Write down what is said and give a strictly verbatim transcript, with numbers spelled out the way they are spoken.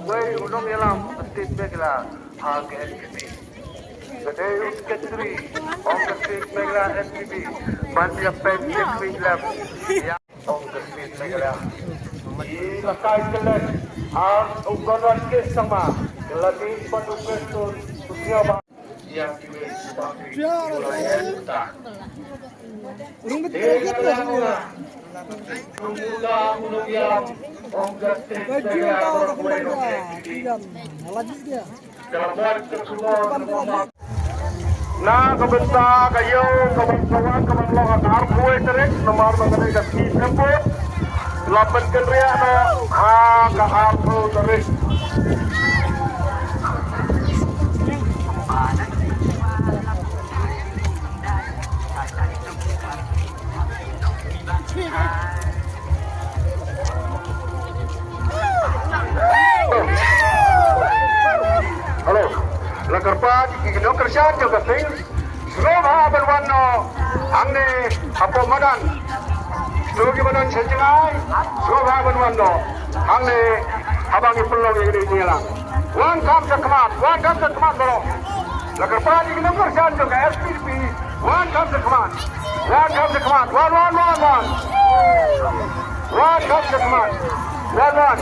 Wei u nongïalam ka State Meghalaya ha ka N P P. Ka dei u Secretary ong ka State Meghalaya N P P ban ïa peit ïa khuid lem ïa ong ka State Meghalaya. I la kai kyllen ha u Conrad K Sangma, ka la dei ban u Preston u Siawa. Na ka bynta ka ïew ka ban sa wan ka ban long ha ka arphew wei tarik, namar ba ka dei ka sngi Semput. La pynkynriah noh ha ka arphew tarik. Hello. La kyrpad ïa ki nongkyrshan jong ka seng. Sngewbha ban wan noh hangne hapoh madan. Sngewbha ban wan sha jngai. Sngewbha ban wan noh hangne haba ngi pynlong ïa kane ka jingïalang. Wan kham shakhmat, wan kham shakhmat baroh. La kyrpad ïa ki nongkyrshan jong ka S P D P. Wan kham shakhmat. Wan kham shakhmat. Wan, wan, wan, wan. Wan kham shakhmat. Wan, wan.